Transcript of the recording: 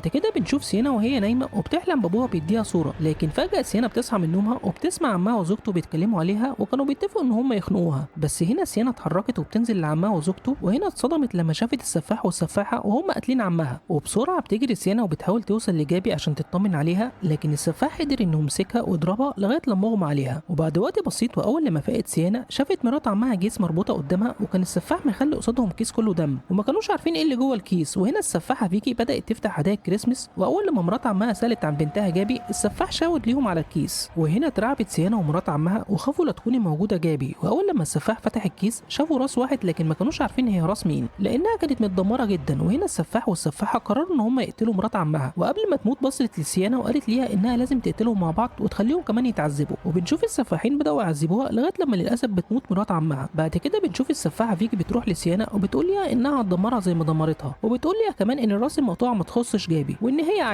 بعد كده بنشوف سينا وهي نايمة وبتحلم بابوها بيديها صوره، لكن فجاة سينا بتصحى من نومها وبتسمع عمها وزوجته بيتكلموا عليها وكانوا بيتفقوا ان هم يخنقوها. بس هنا سينا اتحركت وبتنزل لعمها وزوجته، وهنا اتصدمت لما شافت السفاح والسفاحه وهم قاتلين عمها. وبسرعة بتجري سينا وبتحاول توصل لجابي عشان تطمن عليها، لكن السفاح قدر انه يمسكها ويضربها لغاية لما اغمى عليها. وبعد وقت بسيط واول لما فاقت سينا شافت مرات عمها جيس مربوطة قدامها، وكان السفاح مخلي قصادهم كيس كله دم وما كانوش عارفين ايه اللي جوه الكيس. وهنا السفاحه فيكي بدات تفتح هدايا الكريسماس، واول لما مرات عمها سالت عن بنتها جابي السفاح شاور ليهم على الكيس. وهنا اترعبت سيانا ومرات عمها وخافوا لا تكون موجودة جابي. واول لما السفاح فتح الكيس شافوا راس واحد، لكن ما كانوش عارفين هي راس مين لانها كانت متدمره جدا. وهنا السفاح والسفاحه قرروا ان هم يقتلوا مرات عمها، وقبل ما تموت بصت لسيانا وقالت ليها انها لازم تقتلهم مع بعض وتخليهم كمان يتعذبوا. وبنشوف السفاحين بداوا يعذبوها لغاية لما للاسف بتموت مرات عمها. بعد كده بنشوف السفاحه فيكي بتروح لسيانا وبتقول ليها انها هتدمرها زي ما دمرتها، وبتقول ليها كمان ان الراس المقطوعة ما تخصش جابي وان هي عايشه.